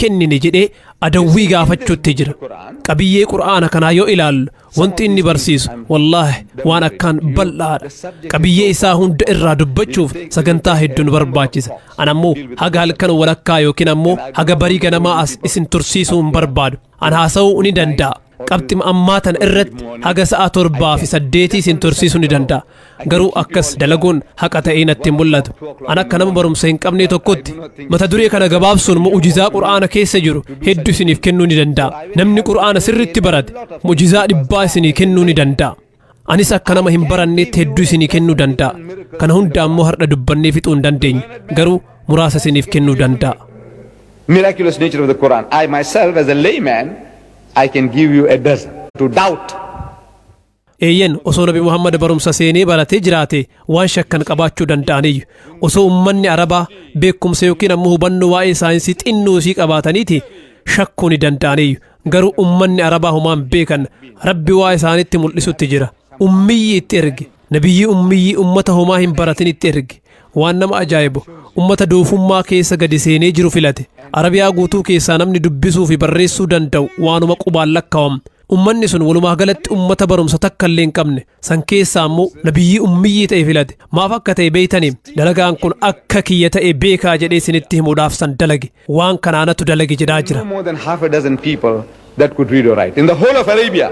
kennine jedhee adawwii gaafachuutti jira. Qabiyyee Qur'aana kanaa yoo ilaallu, wanti inni barsiisu wallaahi waan akkaan bal'aadha. Qabiyyee isaa hunda irraa dubbachuuf sagantaa hedduu nu barbaachisa. An ammoo haga halkan walakkaa yookiin ammoo haga barii ganamaa as isin tursiisuu hin barbaadu. An haasa'uu ni danda'a. Qabxima ammaa tana irratti haga sa'a 7 fi 8 isin tursiisuu ni danda'a. Garuu akkas dalaguun haqa ta'ee natti hin mul'atu. An akka nama barumsa hin qabne tokkotti mata duree kana gabaabsuun mu'ujizaa Qur'aana keessa jiru hedduu isiniif kennuu ni danda'a. Namni Qur'aana sirritti barate mu'ujizaa dhibbaa isinii kennuu ni danda'a. Anis akka nama hin baranneetti hedduu isinii kennuu danda'a. Kana hunda ammoo har'a dubbannee fixuu hin dandeenyu. Garuu muraasa isiniif kennuu danda'a. Miraculous nature of the Quran. I myself, as a layman, I can give you a dozen to doubt. Eeyyen, osoo Nabi Muhammad barumsa seenee baratee jiraate waan shakkan qabaachuu danda'aniyyu. Osoo ummanni Arabaa beekumsa yookiin ammoo hubannoo waa'ee saayinsii xinnoo isii qabaataniiti shakkuu ni danda'aniyyu. Garuu ummanni Arabaa homaan beekan. Rabbi waa isaanitti mul'isutti jira. Ummiyyi itti erge. Nabiyyi ummiyyii ummata homaa hin baratin itti erge. Waan nama ajaa'ibu, ummata doofummaa keessa gadi seenee jiru filate. Arabiyaa guutuu keessaa namni dubbisuu fi barreessuu danda'u waanuma qubaan lakkaa'amu. Ummanni sun walumaa galatti ummata barumsa takka illee hin qabne. San keessaa ammoo nabiyyii ummiyyii ta'e filate. Maaf akka ta'e beeytanii? Dalagaan kun akka kiyya ta'e beekaa jedhee isinitti himuudhaaf san dalage. Waan kanaanatu dalage jedhaa jira. No more than half a dozen people that could read or write. In the whole of Arabia.